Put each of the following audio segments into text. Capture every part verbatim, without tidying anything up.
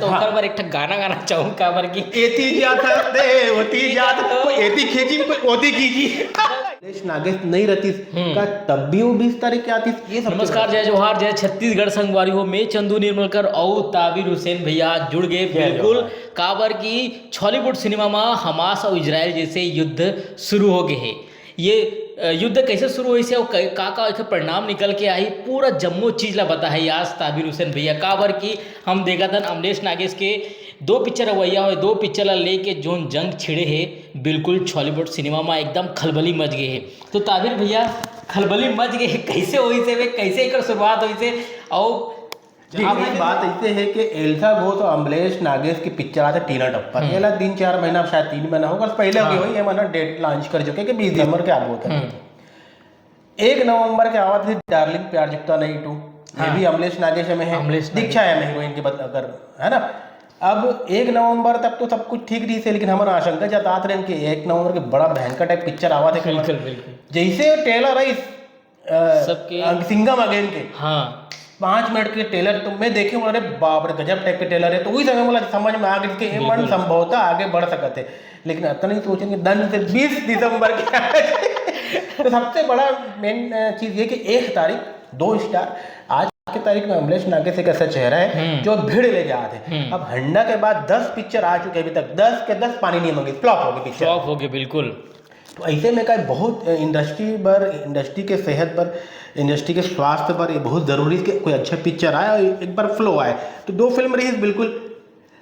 तो हाँ। ओकर बर एक ठक गाना गाना चाहूँ, काबर कि एती जात हस दे, ओती जात, कोई एती खींची, कोई ओती खींची। अमलेश नागेश नहीं रहतीस, हम्म। का तब भी वो बीस तारीख के आतीस, ये सबसे नमस्कार, बड़ा जय जोहार, जय छत्तीसगढ़ संगवारी हो। मैं चंदू निर्मलकर अउ ताबिर हुसैन भैया आज जुड़ गए, जय बिल्कुल, जोहार। काबर कि छॉलीवुड सिनेमा मा हमास अउ इजराइल जैसे युद्ध शुरू हो गए हे। ये, अ, युद्ध कैसे शुरू होइस हे अउ कै-, का, का एकर परिणाम निकल के आही, पूरा जम्मो चीज ला बताही आज ताबिर हुसैन भैया, काबर कि हम देखत हन अमलेश नागेश के दो पिक्चर अवइया होय, दो पिक्चर ला लेके जोन जंग छिड़े हे, बिल्कुल छॉलीवुड सिनेमा मा एकदम खलबली मच गए हे। तो ताबिर भैया, खलबली मच गए हे, कैसे होइस हे बे, कैसे एकर शुरुआत होइस हे? अउ जी, आप नहीं, बात ऐसे है कि एल्सा घोष और अमलेश नागेश की पिक्चर आते टीना टप्पर, हम्म। ये ला तीन चार महीना, शायद तीन महीना होगा, पहले हाँ। की हुई, ये माना डेट लॉन्च कर चुके कि बीस दिसंबर के आप होते हैं। हम्म। एक नवंबर के आवत है डार्लिंग प्यार झुकता नहीं टू, ये हाँ। भी अमलेश नागेश में है, अमलेश नागेश। दीक्षा है में हीरोइन के बद-, अगर, है ना? अब एक नवंबर तक तो सब कुछ ठीक रही से, लेकिन हमन आशंका जतात रहे कि एक नवंबर के बड़ा भयंकर टाइप पिक्चर आवत है। बिल्कुल, बिल्कुल। जैसे ट्रेलर आई, अ, सबके अंग-, सिंघम अगेन के। हाँ। पाँच मिनट के ट्रेलर तो मैं देखे, अरे बाप रे, गजब टाइप के ट्रेलर है। तो वही समय मोला समझ में आ गई कि ये मन बिल्कुल। संभवतः आगे बढ़ सकत है, लेकिन अतना नहीं सोचेंगे, दन से बीस दिसंबर के। तो सबसे बड़ा मेन, अ, चीज ये कि एक तारीख, दो स्टार, आज के तारीख में अमलेश नागेश एक ऐसा चेहरा है हम्म। जो भीड़ ले जाते हैं। हम्म। अब हंडा के बाद दस पिक्चर आ चुके हैं अभी तक, दस के दस पानी नहीं मांगे, फ्लॉप हो गए पिक्चर। फ्लॉप हो गए, बिल्कुल। तो ऐसे में का बहुत, अ, इंडस्ट्री बर, इंडस्ट्री के सेहत बर, इंडस्ट्री के स्वास्थ्य बर ये बहुत जरूरी है कि कोई अच्छा पिक्चर आए और एक बार फ्लो आए। तो दो फिल्म रही बिल्कुल,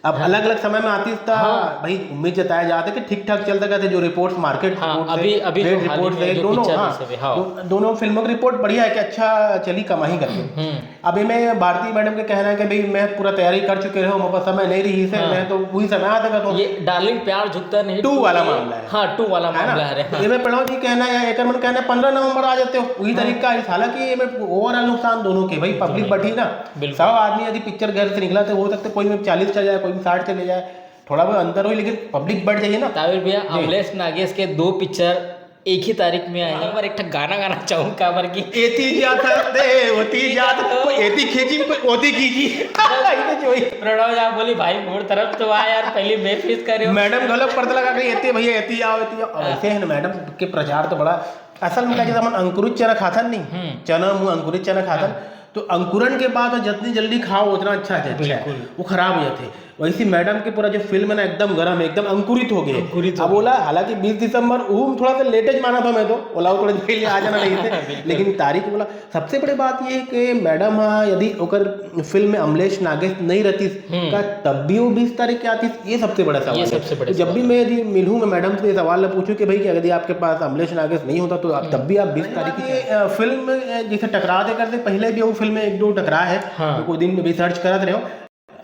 अब हाँ। अलग-अलग समय में आती था, हाँ। भाई उम्मीद जताया जाता है कि ठीक-ठाक चल सकत है, जो रिपोर्ट्स मार्केट हाँ, रिपोर्ट्स अभी, है, अभी ट्रेड जो हाल ही रिपोर्ट्स में है, जो दोनों, पिक्चर हाँ, जैसे भी, हाँ। दो-, दोनों फिल्मों की रिपोर्ट बढ़िया है कि अच्छा चली कमाई करके। हम्म। अब एमे भारती मैडम के कहना है कि भाई मैं पूरा तैयारी कर चुके रहे हो, मोर पास समय नहीं रही से, हाँ। मैं तो वही समय आ सकत हूँ। ये डार्लिंग प्यार झुकता नहीं टू वाला मामला है। हाँ, टू वाला है ना? मामला है, हाँ। एमे प्रणव जी कहना है, एकर मन कहना है पन्द्रह नवंबर आ जाते हो, वही हाँ। तरीका है। हालांकि एमे overall नुकसान दोनों के, भाई पब्लिक दोनों। बढ़ी ना। बिल्कुल। सौ आदमी यदि पिक्चर घर से निकला तो हो सकता है कोई में चालीस चले जाए, कोई में साठ चले जाए, थोड़ा बहुत अंतर होई, लेकिन पब्लिक बढ़ जाइए ना। ताबिर भैया, जी। अमलेश नागेश के दो पिक्चर एक ही तारीख में आए हैं। हाँ। एक ठक गाना गाना चाहूँ, काबर कि एती जात हस दे, ओती जात, कोई एती खींची, कोई ओती खींची। ये तो जो ही प्रणव जी बोली, "भाई, मोर तरफ तो आ यार, पहली मैं फीस करे हूँ।" मैडम गलत पर्दा लगा के, "एती भैया, एती आओ, एती आओ।" अब हाँ। ऐसे है ना, मैडम के प्रचार तो बड़ा, असल में का जैसे हमन अंकुरित चना खाथन नहीं, हम्म। चना मुँह अंकुरित चना खाथन, हाँ। तो अंकुरण के बाद वो जितनी जल्दी खाओ, उतना अच्छा है, अच्छा है। बिल्कुल। वो खराब हो जाते हैं। वैसे मैडम के पूरा जो फिल्म है ना, एकदम गर्म है, एकदम अंकुरित हो गए। अंकुरित हो अब गए। बोला, हालांकि बीस दिसंबर, वो थोड़ा सा लेटेज माना था मैं तो, बोला, वो थोड़ा पहले आ जाना नहीं थे। बिल्कुल। लेकिन तारीख बोला, सबसे बड़ी बात ये है कि मैडम, हाँ, यदि ओकर फिल्म में अमलेश नागेश नहीं रहतीस, हम्म। का तब भी वो बीस तारीख के आतीस, ये सबसे बड़ा सवाल ये है। सबसे बड़ा तो जब सवाल भी है। मैं यदि मिलूँ, मैं मैडम से ये सवाल पूछूँ कि भाई, कि यदि आपके पास अमलेश नागेश नहीं होता, तो आप हम्म। तब भी आप बीस तारीख की ये, अ, फिल्म, अ, जैसे टकराव देकर से पहले भी वो फिल्म में एक दो टकरा है, हाँ। तो कोई दिन में भी सर्च करत रहे हो।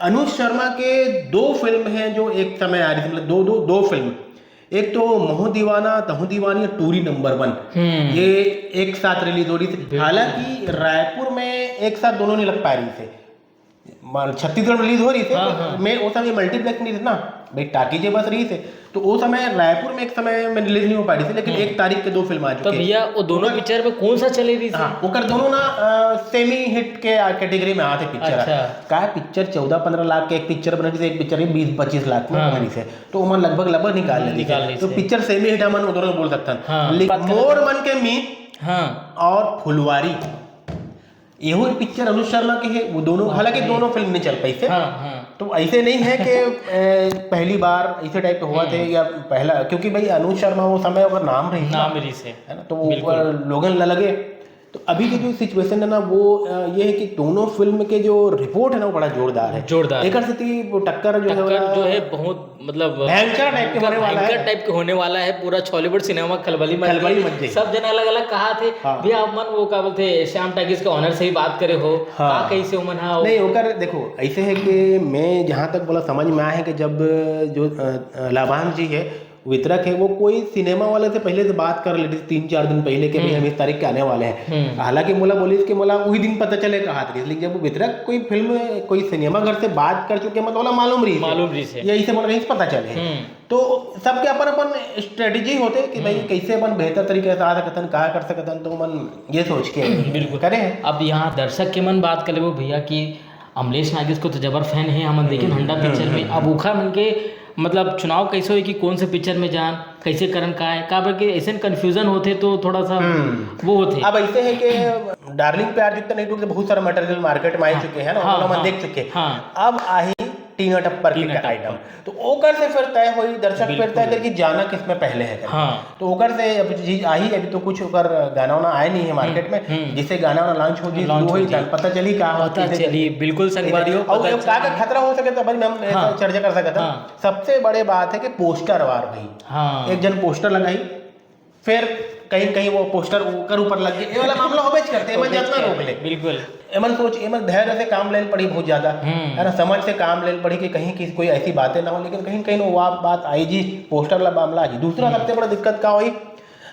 अनुज शर्मा के दो फिल्म हैं जो एक समय आ रही थी, मतलब दो, दो, दो फिल्म, एक तो महू दीवाना, तहू दीवानी और टूरी नंबर वन, हम्म। ये एक साथ रिलीज हो रही थी। बिल्कुल। हालांकि रायपुर में एक साथ दोनों नहीं लग पा रही थी, मान, छत्तीसगढ़ में रिलीज हो रही थी, हाँ, हाँ। मैं वो समय मल्टीप्लेक्स नहीं था ना, भाई टाकीजे बस रही थी, तो वो समय रायपुर में एक समय में रिलीज नहीं हो पा रही थी, लेकिन हम्म। एक तारीख के दो फिल्म आ तो चुकी है। भैया, वो दोनों ओकर पिक्चर में कौन सा चले रही थी? हाँ, ओकर दोनों ना, अ, सेमी हिट के, आ, कैटेगरी में आते पिक्चर। अच्छा। का पिक्चर चौदह पन्द्रह लाख के एक पिक्चर बन रही थी, एक पिक्चर ही बीस पच्चीस लाख में हाँ। बन रही थी, तो ओमन लगभग, लगभग निकाल लेती निकाल थी। लेती तो थी। पिक्चर सेमी हिट हमन वो दोनों बोल सकते हैं। हाँ। लेकिन बात करें मोर तो मन के मीत हाँ। और फुलवारी, यहू एक पिक्चर अनुज शर्मा के है, वो दोनों, बाप हालांकि रे। दोनों फिल्म नहीं चल पाई थे। हाँ, हाँ। तो ऐसे नहीं है कि, ए, पहली बार ऐसे टाइप के हुआ थे हम्म। या पहला, क्योंकि भाई अनुज शर्मा वो समय अगर नाम रही ना, नाम रही से। है ना, तो वो बिल्कुल। ऊपर लोगन ला लगे। तो अभी की जो सिचुएशन है ना, वो, अ, ये है कि दोनों फिल्म के जो रिपोर्ट है ना, वो बड़ा जोरदार है। जोरदार। एकर सेती वो टक्कर जो है टक्कर वाला जो है बहुत मतलब भयंकर टाइप के होने वाला है। भयंकर टाइप के होने वाला है। पूरा छॉलीवुड सिनेमा खलबली मच खलबली गई। मच गई। सब जन अलग-अलग कहा थे, हाँ। "भैया, आप मन वो का बोलते श्याम टाकीज के ऑनर से ही बात करे हो, हाँ। का कैसे हो मन?" हाँ, नहीं, ओकर देखो, ऐसे है कि मैं जहाँ तक बोला समझ में आया है कि जब जो, अ, अ, लाभांश जी है, वितरक है, वो कोई सिनेमा वाले से पहले से बात कर लेती तीन चार दिन पहले कि भाई हम्म। हम इस तारीख के आने वाले हैं। हम्म। हालांकि मोला बोलिस कि मोला वही दिन पता चले कहा था, लेकिन जब वो वितरक कोई फिल्म, कोई सिनेमा घर से बात कर चुके, मतलब, ओला मालूम रही से। मालूम रही से। ये इसे मोला नहीं पता चले। हम्म। तो सबके अपन अपन स्ट्रेटजी होते कि भाई हम्म। कैसे अपन बेहतर तरीके से आ सकतन, कहा कर सकतन, तो मन ये सोच के बिल्कुल। करे हैं। अब यहाँ दर्शक के मन बात कर लेबो भैया कि अमलेश नागेश को तो जबर फैन है, हमन देखे हंडा पिक्चर में। अब ओखर मन के मतलब चुनाव कैसे होई कि कौन से पिक्चर में जान, कैसे करन का है, काबर के ऐसे कन्फ्यूजन होथे तो थोड़ा सा वो होथे। अब ऐसे है कि डार्लिंग प्यार जुत्ता नहीं टूटे, बहुत सारा मटेरियल मार्केट में आ चुके हैं ना, हाँ, ओला हमन हाँ, देख चुके हैं। हाँ। अब आही टीना टप्पर टीना के टप्पर। आइटम, तो ओकर से फिर तय होई, दर्शक फिर तय बिल्कुल। करे कि जाना किस में पहले है करके। हाँ। तो ओकर से अब चीज आही, अभी तो कुछ ओकर गाना वाना आया नहीं है मार्केट में, हम्म। जिससे गाना वाना लॉन्च हो जी, लॉन्च वो हो ही जी। जान पता चली का पता चली, बिल्कुल संगवारी हो, और पता ये का का चली। खतरा हो सके तो भाई हम ऐसा हाँ। चर्चा कर सकते हैं। हाँ। सबसे बड़े बात है कि पोस्टर वार भाई, हाँ। एक जन पोस्टर लगाई, फिर कहीं कहीं वो पोस्टर ओकर ऊपर लग गए, ये वाला मामला होबे करते हैं, एमन जितना रोक ले। बिल्कुल। एमन सोच, एमन धैर्य से काम लेल पड़ी बहुत ज्यादा, हम्म। है ना, समझ से काम लेल पड़ी कि कहीं की कोई ऐसी बातें ना हो, लेकिन कहीं कहीं वो बात आई जी, पोस्टर ला मामला आ जी। दूसरा सबसे बड़ा दिक्कत का हुई,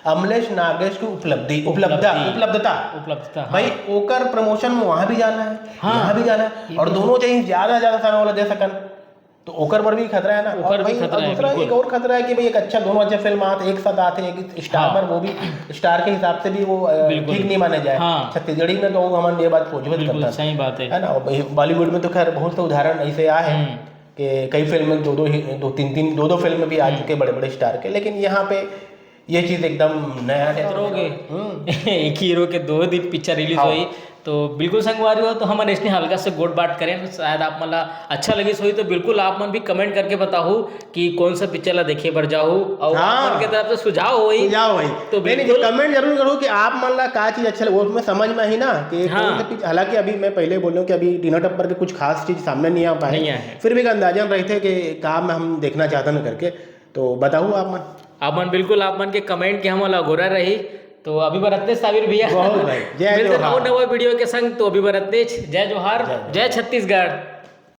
अमलेश नागेश की उपलब्धि, उपलब्धता, उपलब्धि। उपलब्धता। उपलब्धता, हाँ। भाई, ओकर प्रमोशन में वहां भी जाना है, हाँ। यहाँ भी जाना है, ये और तो दोनों चाहिए ज्यादा से ज्यादा सामने वाला दे सकन, तो ओकर पर भी खतरा है ना। ओकर और भी भाई, खतरा और है, दूसरा बिल्कुल। एक और खतरा है कि भाई एक अच्छा दोनों अच्छे फिल्म आते, एक साथ आते हैं, एक स्टार हाँ। पर, वो भी स्टार के हिसाब से भी वो अ, बिल्कुल। ठीक नहीं माने जाए। हाँ। छत्तीसगढ़ी में तो हम ये बात सोच भी बिल्कुल करता सही बात है। है ना। और भाई, बॉलीवुड में तो खैर बहुत से उदाहरण ऐसे आए हैं हम्म। कि कई फिल्म दो दो ही दो तीन तीन दो दो फिल्म भी आ चुके बड़े बड़े स्टार के, लेकिन यहाँ पे ये चीज एकदम नया है। करोगे। हम्म। एक हीरो के दो दिन पिक्चर रिलीज हाँ। होई, तो बिल्कुल संगवारी हो, तो हमन इसने हल्का से गोठ बात करें, शायद आप मन ला अच्छा लगिस होई, तो बिल्कुल आप मन भी कमेंट करके बताहू कि कौन सा पिक्चर ला देखे बर जाहू, और हाँ। आप मन के तरफ से सुझाव होई सुझाव होई। तो नहीं, नहीं, बिल्कुल। कमेंट जरूर करो कि आप मन ला का चीज अच्छा लगे, वो मैं समझ में ही ना कि हाँ। कौन सा पिक्चर। हालांकि अभी मैं पहले बोल रहा हूँ कि अभी टीना टप्पर के कुछ खास चीज सामने नहीं आ पाए, नहीं आए हैं। फिर भी एक अंदाजा रहते कि का हम देखना चाहते हैं करके, तो बताओ आप मन। आप मन बिल्कुल, आप मन के कमेंट के हमन ला अगोरा रही। तो अभी बर अतने साबिर भैया। बहुत भाई, जय मिलते जोहार। नवा नवा वीडियो के संग। तो अभी बर अतने, जय जोहार, जय जोहार। जय छत्तीसगढ़।